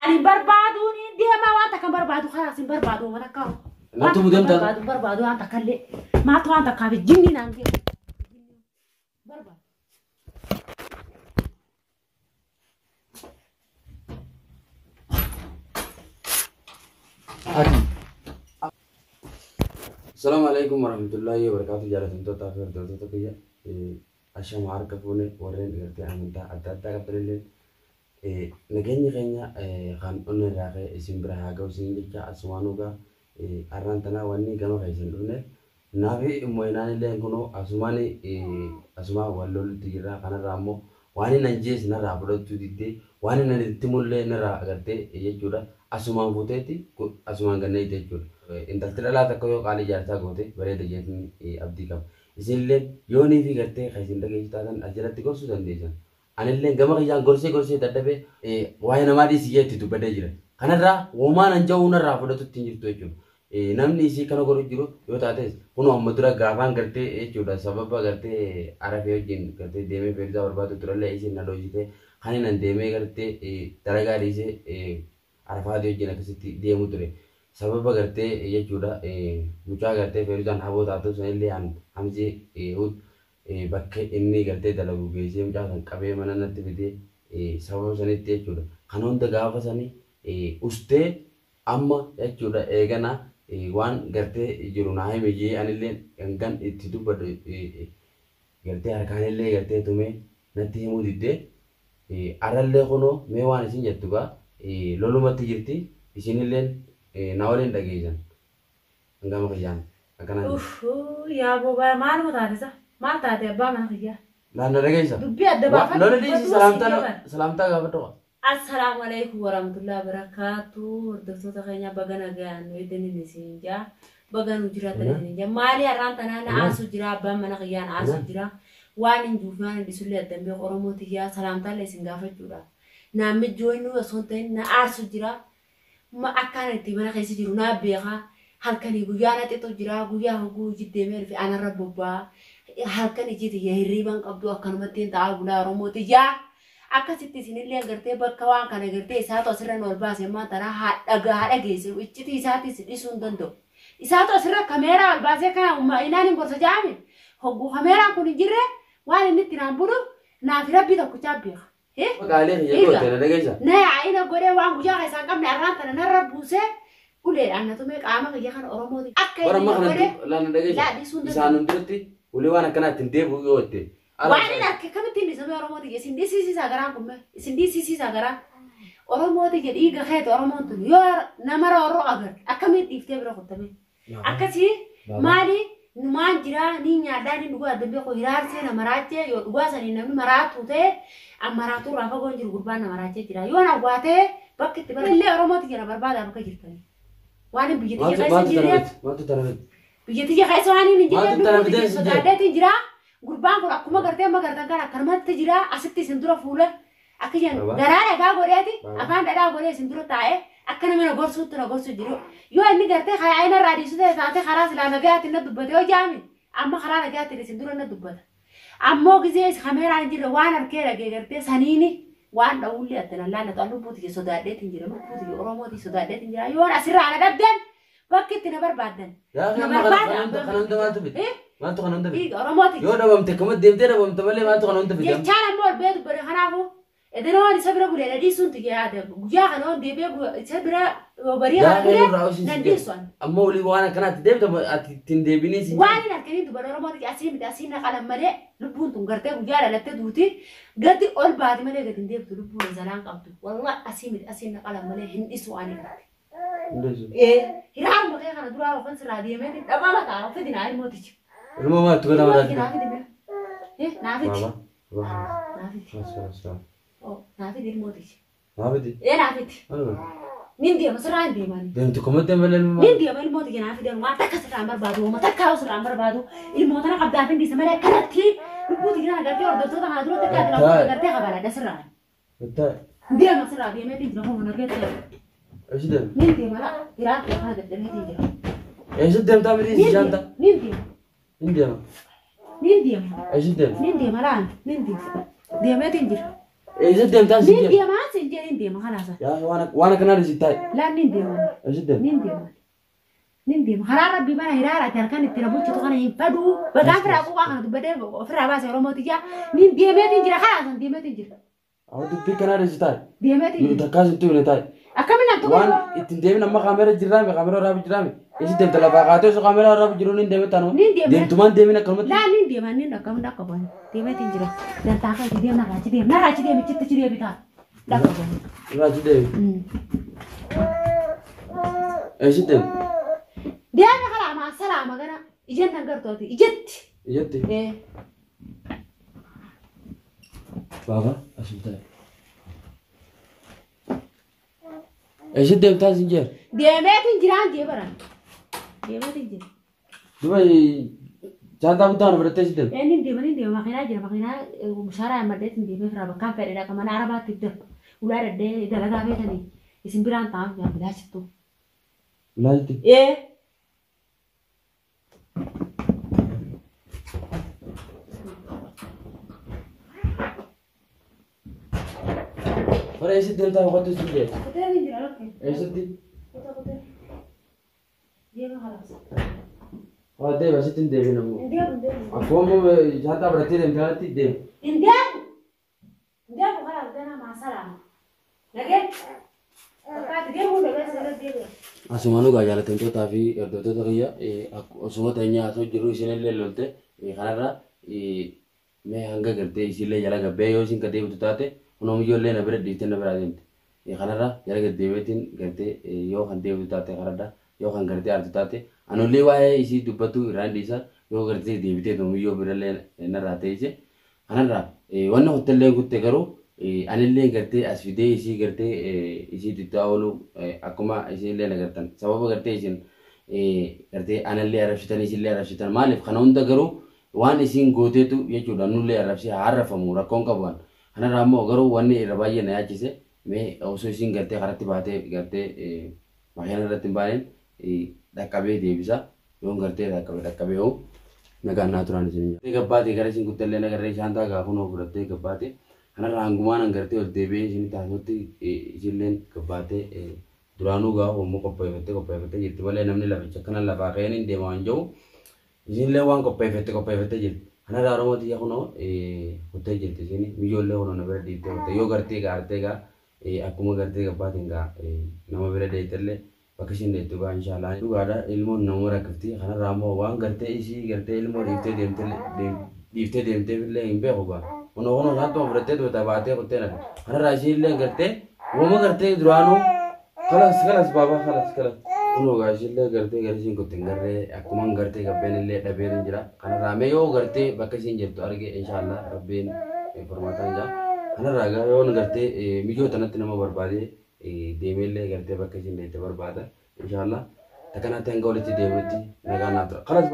Ani barbaadu ni deemaa waan takka barbaadu kalaas hin barbaadu waan takka. Natti mudam taata. Barbaadu barbaadu waan takka illee maaltu waan takkaaf jinni naan geessu. Barbaadu. Ati. Assalamu alaikum warahmatullahi wabarakatuh jaalatamtootaa fi hordoftoota kiyya ashama harka fuune warreen gartee amantaa adda addaa qabdanillee nageenyi keenya kan onnee irraa ka'e isin bira haa ga'u isin jecha asumaan dhugaa har'aan tanaa wanni gama keessan dhufne naafi immoo illee kunoo asumaan asumaa wal lolutti jirra kanarraa ammoo waan inni anjees narraa fudhachuu diddee waan inni itti mullee narraa agartee jechuudha asumaan fuuteetti asumaan ganneetti jechuudha. Intalti dhalaa takka yoo qaalii jaarsaa goote bareeda jeetiin abdii qaba. Isinillee yoonii fi gartee kan isin dhageessu taatan as jalatti gorsuu dandeessan. Anillee gama kiyyaan gorsee gorsee dadhabee waa'ee namaa dhiisii jeetti dubbadee jira. Kanarraa womaan an ja'uu narraa fudhatutti hin jirtu jechuudha. Namni isii kana godhu jiru yoo taates kun amma dura gaafaan gartee jechuudha sababa gartee arafee wajjin gartee deemee feersaa barbaadu turallee isiin na dhoosite kan inni deemee gartee dalagaa dhiisee arafaati wajjin akkasitti deemu ture. Sababa gartee jechuudha mucaa gartee feeruzaan haboo taatu sanillee an hamzee bakka inni gartee dalagu geessee mucaa san qabee mana natti fidee sababa sanitti jechuudha. Kan hunda gaafa sanii ustee amma jechuudha eegana waan gartee jiru naa hime jee anillee hangan itti dubbadhu gartee harkaanillee gartee tumee natti himuu diddee arrallee kunoo mee waan isin jettu gaa lolumatti jirti isinillee na waliin dhageessan hangama kiyyaan akkanaan. Uff yaa bobaa maaluma taate isa maal taate abbaa mana kiyyaa. Laan na dhageessa. Dubbii adda baafadhu. Lola dhiisi salaamtaa gaafadhu. Assalaamu alaikum warahmatullahi wabarakatuh. Hordoftoota keenya baga nagaan nu eegdaniin isin jaa. Baga nu jiraatan isin jaa. Maali har'aan tanaa na aasu jira abbaan mana kiyyaa na aasu jira. Waan hin juuf waan hin dhisullee addan beeku Oromoo tiyyaa salaamtaallee isin gaafachuudha. Naamni jooyinuu osoo hin ta'in na aarsu jira. Akkaan itti mana keessa jiru naa beekaa. Halkanii guyyaa na xixu jira guyyaa hogguu hojii deemee dhufe anarra bobba'aa. Halkan iji tiyya hirriiban qabdu akkanumatti hin ta'a bulaa Oromoo tiyyaa. Akkasitti isinillee gartee bakka waan kana gartee isaatu asirra nu ol baase ammaa tana haa dhageesse iccitii isaatis dhiisuu hin danda'u. Isaatu asirra kameeraa ol baasee kana inaan hin gorsa jaame hogguu kameeraan kun hin jirre waan inni itti naan bulu naaf rabbi tokkichaa beeka. Maqaalee kiyya goote na dhageessa. Na yaa'ina godhee waan guyyaa keessaa hin qabne arraan tana narra buusee uleedhaan na tumee qaama kiyya kana Oromooti. Akka Bara inni amma kana godhee laan na dhageessa. laa dhiisuu hin danda'u. Isaan duratti ulee waan akkanaa ittiin deebi'u yoo jette. Waan inni harka kamittiin dhiisame Oromooti isin dhiisisiisaa garaan kun isin dhiisisiisaa garaan. Oromooti jedhi dhiiga keeti Oromoon tun yoo nama roorroo agarre akkamiin dhiiftee bira kuttame. Akkasii maali numaan jira ni nyaadhaa ni dhugaa adda beeku hiraarsee na maraachee yoo dhugaa sanii namni maraatu ta'e an maraatuu irraa fagoon jiru gurbaan na maraachee jira yoo na waatee bakki itti bara illee Oromooti jira barbaadaa bakka jirtanii. Waan hin biyya tiyya keessa hin jirreef Maaltu tana fide? biyya tiyya keessa waan hin jirreef Maaltu tana lubbuu fide tiyya si jedhe? sodaadheetiin jira. Gurbaan kun akkuma gartee amma gartan kan akkanumatti jira asitti isin dura fuula akka jennu Baba. garaa dhagaa godheeti Baba. afaan dhadhaa godhee isin dura taa'ee akka nama na gorsuutti na gorsu jiru. Yoo inni gartee karaa inni irraa dhiisu ta'e taate karaa silaa nagayaatiin na dubbate yoo jaami amma karaa nagayaatiin isin dura na dubbata. Ammoo gizee kameeraan hin jirre waan harkee dhagee gartee saniini waan dha'uullee adda laallatu an lubbuu tiyya sodaadheetiin jira lubbuu tiyya Oromoo tiyya sodaadheetiin jira yoon asirraa na dhabdan bakki itti na barbaaddan. Yaa Na amma barbaada kana hunda maaltu fide? Maaltu kana hunda fide? Dhiiga Oromoo tiyya. Yoo dhabamte akkuma deemtee dhabamte malee maaltu kana hunda fide? Jechaan ammoo ol bee dubbate kanaafuu edenoon isa bira bulee na dhiisuun tiyya yaada guyyaa kana oon deebi'ee isa bira barii Yaa kana bulee nurraa usin nan si dhiisu ani. Amma olii waan akkanaatti deemte ati ittiin deebinii si Waan hin harkaniin dubbate Oromoo tiyya asii miti asii na qalan malee lubbuun tun gartee guyyaa dhalattee duuti gadi ol baati malee gadi hin deebtu lubbuun zalaan qabdu wallahi asii miti asii na qalan malee hin dhiisu ani. Hiraaruma kee kana duraa ofan sirraa deemee dhabama ta'a ofi dinaa ilmootichi. Ilmoo maaltu gata Ilmootichi maraatti? naa fidi mee? Naa fidi. Baba. Baba. Naa fidi. Naa fidi ilmootichi. Naa fidi. Naa fidi. Nin deema sirraa hin deemani. Deemte komatti malee ilmoo Nin deema ilmoota naa fidan waan takka sirraa hin barbaadu waan takka yoo sirraa hin barbaadu ilmoota na qabdaaf hin dhiisa malee akkanatti lubbuuti kana gartee hordoftoota kana duratti akka ati lafa gartee kabaladha sirraa. Deema sirraa deemeetiin jira hooma nargeetti. Eessi deema? Nin deema la hiraan kana dadhabeetiin jira. Eessi deemtaa miti si jaanta? Nin deema. Hin deema. Nin deema. Eessi deema? Nin deema laan nin deema. Deemeetiin jira. Eessa deemtaa si Nin jedhe? deema sin jedhe nin deema kalaasa. Yaa waan akkanaa dhisi taa'i. Laan nin deema. Eessa deemta? Nin deema. Nin deema. Karaa rabbii mana hiraara ati halkan itti na bulchitu kana hin faduu. Bagaan firaa quuqaa kana dubbadee ofirraa baase Oromooti jaa. Nin deemeetiin jira kalaasan deemeetiin jira. Awwa dubbii kanaa dhisi taa'i. Deemeetiin jira. Takkaas hin tuqne taa'i. Akkamiin nan tuqe? Waan ittiin deemin amma kaameera jirraame kaameera waraabu jirraame. Eessa deemta lafaa kaatee osoo kaameera waraabu jiru nin deeme taanuma. Nin deema. Deemtumaan deemin akkanumatti. Laan nin deema nin akkam dhaqqa boona. Deemeetiin jira. Dantaa kan itti deemna raachi deemna raachi deemi chitti chi deebi ta'a. Dhaqqa boona. Raachi deemi. Eessa deemta? Deeme kalaamaa salaama gana ijaan nan gartooti ijatti. Ijatti. Ee. Baaba asii taa'i. Eessa deemtaa sin jedhe? Deemeetiin jiraan jee baran. Deemeetiin jira. Duba chaantaa guddaa kana fudhattee eessa deemta? Nin deema nin deema makiinaa jira makiinaa mushaaraa maddeetiin deemee firaa bakkaan fedhe dhaqa mana arabaatti darba. Ulaa dhaddee dalagaa feetanii isin biraan taa'an jaa bilaachittu. Bilaachitti. Ee. Bara eessa deemtaa boqottee sin jedhe? Kuteen jira lakkee. Eessatti? Kutee kutee. Deema kalaas. Waa deema asitti hin deebiin ammoo. Hin deemu hin deemu. Akkuma ammoo chaantaa fudhattee deemte kanatti deema. Hin deemu. Hin deemu kalaas ganaa maasalaama. Nagee. Bakkaatti deemuu dhabeessa irra deebi'a. Asumaan dhugaa jaalatamtootaa fi hordoftoota kiyya osuma teenyaa haasoo jiru isinillee lolte kanarra mee hanga gartee isinillee jala gabbee yoo isin deebitu taate kunoo ijoollee na bira dhiiftee na biraa deemte. Kanarra jala gaddeebiitiin gartee yoo kan deebitu taate karadda yoo kan gartee artu taate anullee waa'ee isii dubbatu irraan dhiisa yoo gartee deebitee miyyoo birallee narraa teessee kanarra wanni hottellee kutte garuu anillee gartee as fidee isii gartee isii xixiqqaa oolu akkuma isinillee nagartan sababa gartee isin gartee anallee arrabsitan isinillee arrabsitan maaliif kana hunda garuu waan isin gooteetu jechuudha nullee arrabsee haa arrafamu rakkoon qabu kanarraa immoo garuu wanni irra baay'ee na yaachise mee osoo isin gartee karatti baatee gartee makiina irratti hin baaneen dhaqqabee deebisa yoon gartee dhaqqabe dhaqqabee hoo nagaan naa turaan isin jira. Gabbaatee gara isin kuttallee nagarree shaantaa gaafunoo fudhattee gabbaatee kanarraa hangumaan gartee ol deebi'ee isin taasisutti isinilleen gabbaatee duraanuu gaafa immoo qopheeffattee qopheeffattee jirti malee namni laficha akkana lafaa ka'een hin deema waan jiru isinillee waan qopheeffattee qopheeffattee jirti. Kanarraa Oromoo xiyya kunoo kuttee jirti isin miyyoollee kunoo na bira dhiiftee kutte yoo gartee gaartee gaa akkuma gartee gabbaatiin gaa nama bira deettellee bakka isin deettu gaa inshaallah. Dhugaadha ilmoon nama rakkifti kanarraa immoo waan gartee isii gartee ilmoo dhiiftee deemteefillee hin beeku gaa. Kunoo kunoo isaatti fudhattee tuuta baatee kuttee nati. Kanarraa isiillee gartee uumama gartee duraanuu kalas kalas baabaa kalas kalas. Kunoo gaa isiillee gartee gara isiin kutte hin garree akkuma gartee gabbeen illee dhabeen hin jira. Kanarraa mee yoo gartee bakka isiin jirtu arge inshaallah rabbiin informaataan jira. Kanarraa gaa yoon gartee miyyoo tanatti nama barbaadee deemeellee gartee bakka isiin deette barbaada. Inshaallah takkanatti hanga walitti deebinutti nagaan naaf tura. Kalas.